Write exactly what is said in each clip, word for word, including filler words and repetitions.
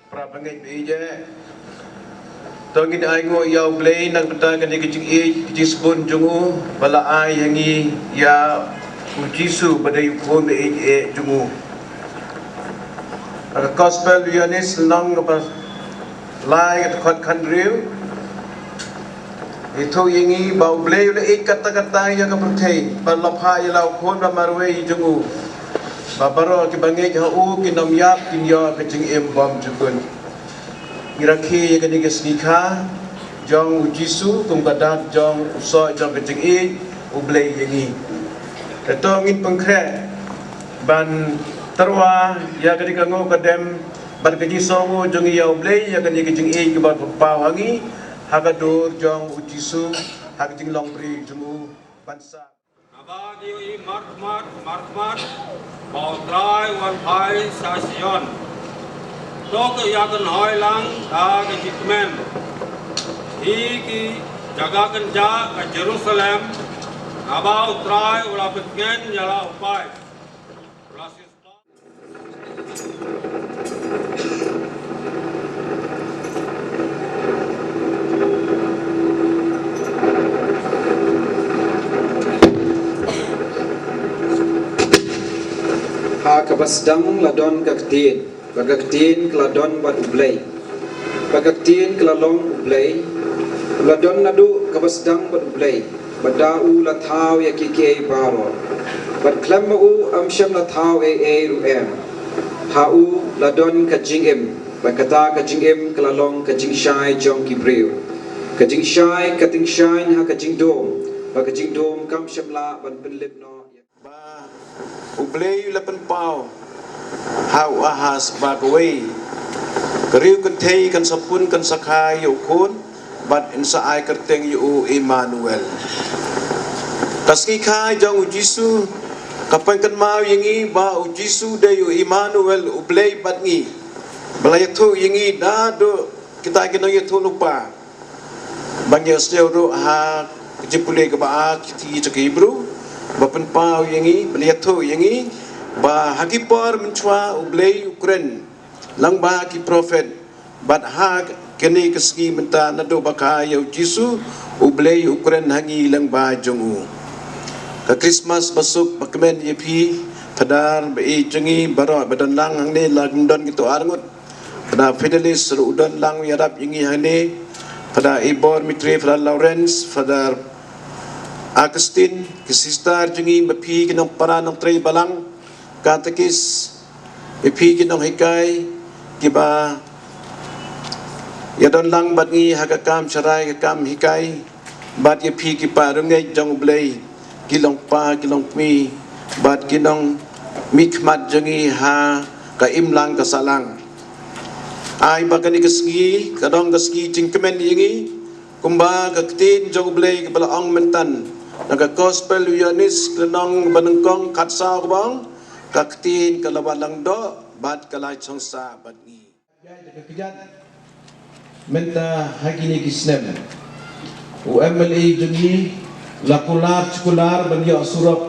Para bangeit ba ïeit, to ngin ainguh ïa U Blei na ka bynta kane ka jingïeit, ka jingsbun jong u ba la ai ha ngi ïa u Jisu ba dei u khun ba ïeit jong u. Ha ka Gospel u Ïoannis lynnong kaba lai, ka dkhot khathynriew, ïathuh ïa ngi ba U Blei u la ïeit katta katta ïa ka pyrthei, ba la phah ïa la u khun ba marwei jong u, ba baroh kiba ngeit ha u kin ym ïap, kin ïoh ka jingim bymjukut. Ngi rakhe ïa kane ka sngi kha jong u Jisu kum ka dak jong u soh jong ka jingïeit U Blei ïa ngi. Te to ngin pynkhreh ban tyrwa ïa kane ka nguh ka dem bad ka jingsngewnguh jong ngi ïa U Blei ïa kane ka jingïeit kaba u pynpaw ha ngi ha ka dur jong u Jisu, ha ka jinglong briew jong u ban sah. Naba ngi ïohi markhmat markhmat ba U Trai u wan phai sha Zion. To ïakynhoi lang da ka jingkmen, hi ki jaka kynjah ka Jerusalem, naba U Trai u la pyntngen ïa la u paid. U la siewspah. Ha kaba sdang la don ka ktien, bad ka ktien ka la don bad U Blei, bad ka ktien ka la long U Blei. U la don naduh kaba sdang bad U Blei, bad da u la thaw ïa kiei kiei baroh, bad khlem ma u ym shym la thaw ei ei ruh em. Ha u la don ka jingim, bad kata ka jingim ka la long ka jingshai jong ki briew. Ka jingshai ka tyngshaiñ ha ka jingdum, bad ka jingdum kam shym lah ban pynlip noh. Ba U Blei u la pynpaw ha u Ahas ba kawei ka riew kynthei kan sa pun, kan sa kha ïa u khun, bad yn sa ai kyrteng ïa u Immanuel. Ka sngi kha jong u Jisu ka pynkynmaw ïa ngi ba u Jisu dei u Immanuel, U Blei bad ngi. Ba la ïathuh ïa ngi naduh kita ki nongïathuhlypa. Ba ngi ïohsngew ruh ha ka jingpule kaba ar, shithi sha ki Hebru, ba pynpaw ïa ngi, ba la ïathuh ïa ngi ba ha ki por mynshuwa U Blei u kren lyngba ki prophet, bad ha kane ka sngi mynta naduh ba kha ïa u Jisu, U Blei u kren ha ngi lyngba jong u. Ka Krismas basuk bakmen ïa phi, Phadar ba ïeit jong ngi baroh ba don lang hangne, la kum don kito ar ngut. Phadar Fidelis ruh u don lang ïarap ïa ngi hangne. Phadar Ibor Mitri, Phadar Lawrence, Phadar Augustine, ki sister jong ngi, ma phi ki nongpara nongtrei balang, katekis, ïa phi ki nonghikai kiba ïa don lang bad ngi ha ka kam sharai, ka kam hikai, bad ïa phi ki parangeit jong U Blei, ki longpa ki longkmie, bad ki nongmihkhmat jong ngi ha ka imlang ka sahlang. Ai ba kane ka sngi ka long ka sngi jingkmen ïa ngi, kumba ka ktien jong U Blei kaba la ong mynta na ka Gospel u Ïoannis lynnong ba nyngkong khatsaw kaba ong, ka ktien ka la wan langdoh bad ka la shong sah bad ngi. Ïa ka kjat mynta ha kine ki snem, u M L A jong ngi la kular shi kular ban ïoh surok.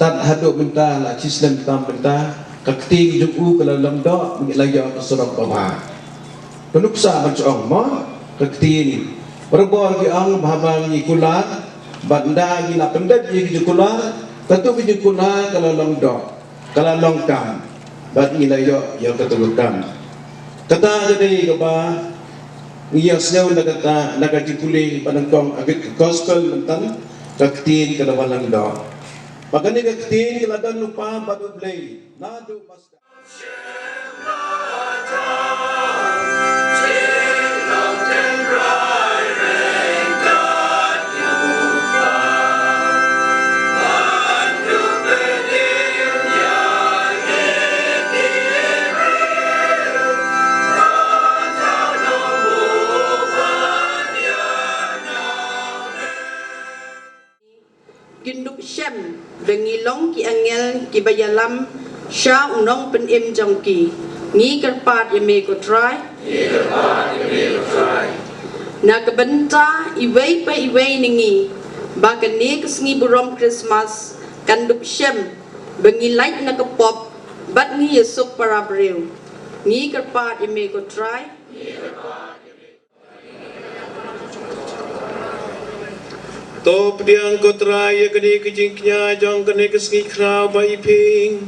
Tad haduh mynta la shi snem tam mynta, ka ktien jong u ka la langdoh, ngi la ïoh ka surok babha. Ka nuksa ban shu ong mo, ka ktien barabor ki ong ba haba ngi kular, bad ynda ngi la pyndep ïa ki jingkular, kato ki jingkular ka la langdoh, ka la long kam, bad ngi la ïoh ïa kato ka kam. Kata ka dei kaba ngi ïohsngew na kata, na ka jingpule ba nyngkong ha ka Gospel mynta, ka ktien ka la wan langdoh. Ba kane ka ktien ka la don lypa bad U Blei naduh ba sdang. Kin Shem, ba ngi long ki angel kiba ïalam sha u nongpynim jong ki. Ngi kyrpad ïa me ko Trai. Na ka bynta iwei pa iwei na ngi, ba kane ka sngi burom Christmas kan dup shem, ba ngi lait na ka pop bad ngi ïasuk para briew. Ngi kyrpad ïa me ko Trai. To pdiang ko Trai ïa kane ka jingkñia jong kane ka sngi khraw ba iping,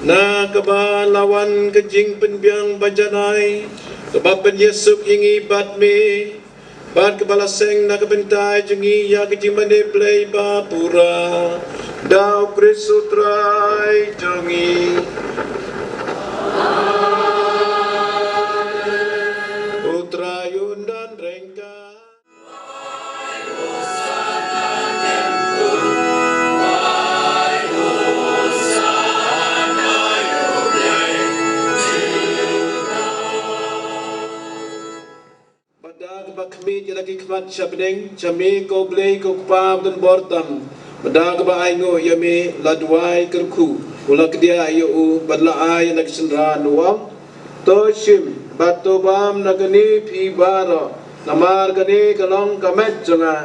na kaba la wan ka jingpynbiang ba janai, kaba pynïasuk ïa ngi bad me, bad kaba la seng na ka bynta jong ngi ïa ka jingmane Blei ba pura. Da u Khrist u Trai jong ngi. U Trai un don ryngkat. Bad da kaba khmih ïa la ki khmat sha bneng, sha me ko Blei ko Kpa ba don bor tam. Bad da kaba ainguh ïa me, la duwai kyrkhu, u la kdiah ïa u, bad la ai ïa la ki synran u ong. To shim, bad to bam na kane phi baroh, namar kane ka long ka met jong nga,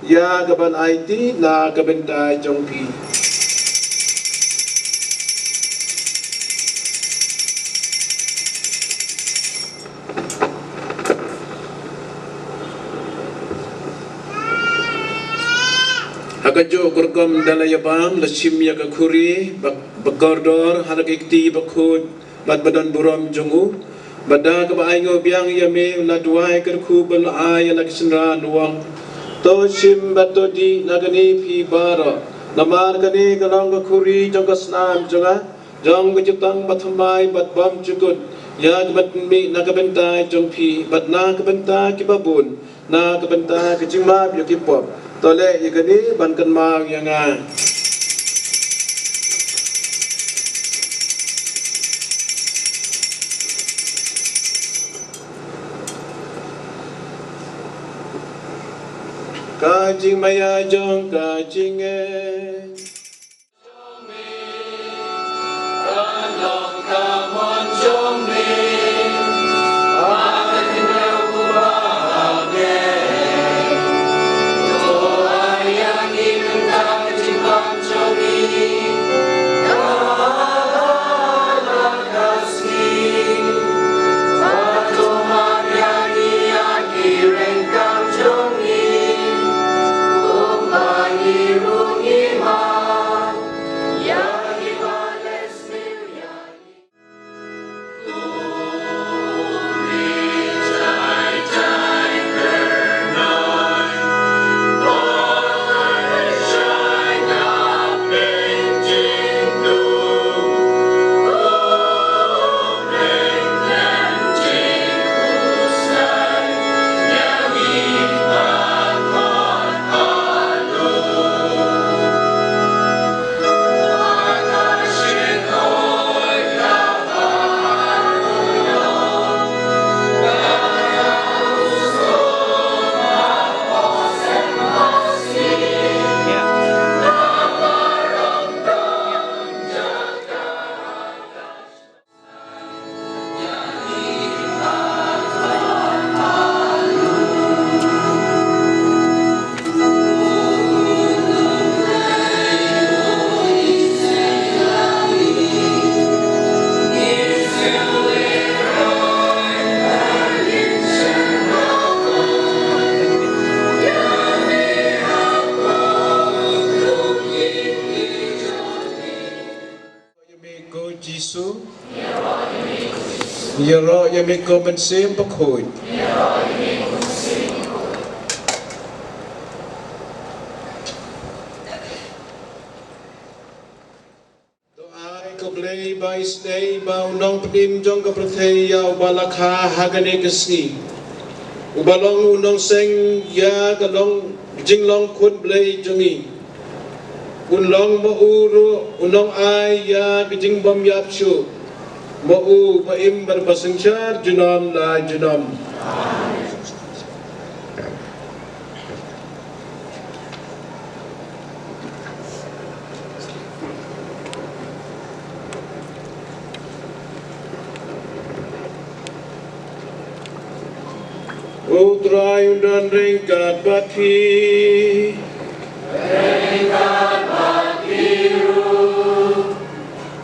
ïa kaban aiti na ka bynta jong phi. Ha kajuh ka rukom da la ïa bam, la shim ïa ka khuri ba, ba kordor ha la ki kti ba khuid bad ba don burom jong u. Bad da kaba ainguh biang ïa me, u la duwai kyrkhu bad la ai ïa la ki synran u ong. To shim bad to dih na kane phi baroh, namar kane ka long ka khuri jong ka snam jong nga, jong ka jutang bathymmai bad bymjukut, ïa kaba pynmih na ka bynta jong phi bad na ka bynta kiba bun, na ka bynta ka jingmap ïa ki pop. To leh ïa kane ban kynmaw ïa nga. Ka jingmaïa jong ka jingeh. Ïa me ko Jisu. Ïaroh ïa me ko Mynsiem Bakhuid. To ai ko Blei ba isynei ba u nongpynim jong ka pyrthei ïa uba la kha ha kane ka sngi, uba long u nongseng ïa ka long jinglong khun Blei jong ngi. Un long ma u ruh u nongai ïa ka jingbymïap shuh, ma u ba im bad ba synshar junom la junom. U Trai un don ryngkat bad phi.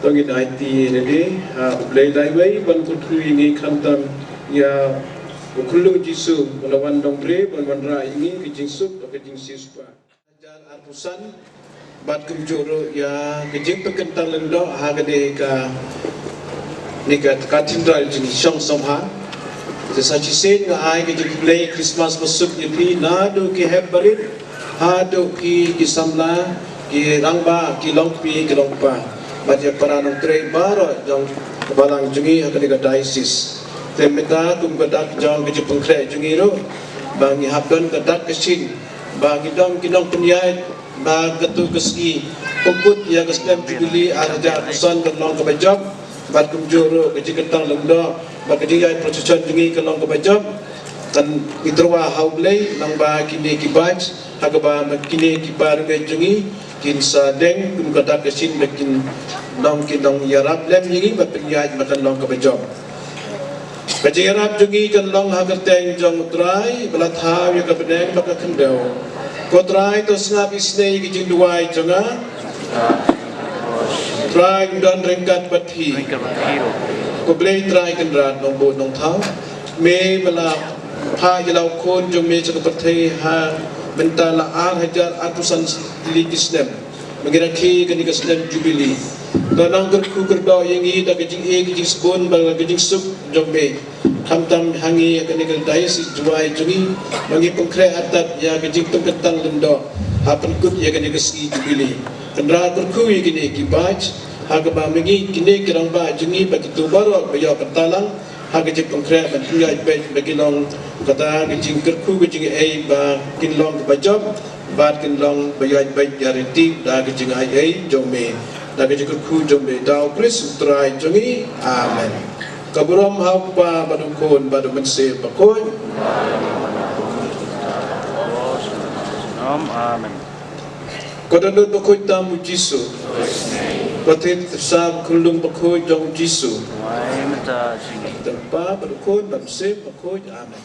To ngin aiti lade ha U Blei da iwei ban kyrkhu ïa ngi khamtam ïa u khunlung Jisu, ba la wan nongbriew ban wanrah ïa ngi ka jingsuk bad ka jingsiewspah. Hajar arphew san, bad kumjuh ruh ïa ka jingpynkyntang lyngdoh ha kane ka, ne ka Cathedral jong ngi Shong Song Ha. Te sa shisien nga ai ka jingkhublei Christmas basuk ïa phi naduh ki hep barit haduh ki, ki samla, ki rangbah, ki longkmie, ki longkpa, bad ïa para nongtrei baroh jong ka balang jong ngi ha kane ka diocese. Te mynta kum ka dak jong ka jingpynkhreh jong ngi ruh, ba ngi hap don ka dak ka shin, ba ngi don ki nongpynïaid, ba katto ka sngi pynkut ïa ka snem Jubilee ar hajar arphew san kan long kaba jop, bad kumjuh ruh ka jingkyntang lyngdoh bad ka jingïaid procession jong ngi kan long kaba jop. Kan ngi tyrwa ha U Blei lyngba kine ki badge, ha kaba ma kine ki ba rngeit jong ngi kin sa deng kum ka dak ka shin ba kin long ki nongïarap lem ïa ngi bad pynïaid ba kan long kaba jop. Ka jingïarap jong ngi kan long ha ka kyrteng jong U Trai ba la thaw ïa ka bneng bad ka khyndew. Ko Trai, to sngap isynei ïa ka jingduwai jong nga. Trai un don ryngkat bad phi. Ko Blei Trai Kynrad nongbud nongthaw, me ba la phah ïa la u Khun jong me sha ka pyrthei ha mynta la ar hajar arphew san tylli ki snem, ba ngi rakhe kane ka snem Jubilee. To nang kyrkhu kyrdoh ïa ngi da ka jingïeit, ka jingsbun bad ka jingsuk jong me, khamtam ha ngi ha kane ka diocese Jowai jong ngi, ba ngi pynkhreh artat ïa ka jingpynkyntang lyngdoh ha pynkut ïa kane ka sngi Jubilee. Kynrad kyrkhu ïa kine ki badge, ha kaba ma ngi kine ki rangbah jong ngi bad kito baroh ba ïoh pyntalang ha ka jingpynkhreh ban pynïaid beit ba ki long kata ka jingkyrkhu ka jingaiei ba kin long kaba jop, bad kin long ba ïaid beit ïa riti da ka jingaiei jong me, da ka jingkyrkhu jong me, da U Khrist U Trai jong ngi. Amen. Ka burom ha U Kpa bad U Khun bad U Mynsiem Bakhuid. Amen. Ko dohnud bakhuid tam U Jisu. Ko thied thied sah khunlung bakhuid jong U Jisu. Wai mynta jingim. Kyrteng U Kpa bad U Khun bad U Mynsiem Bakhuid. Amen.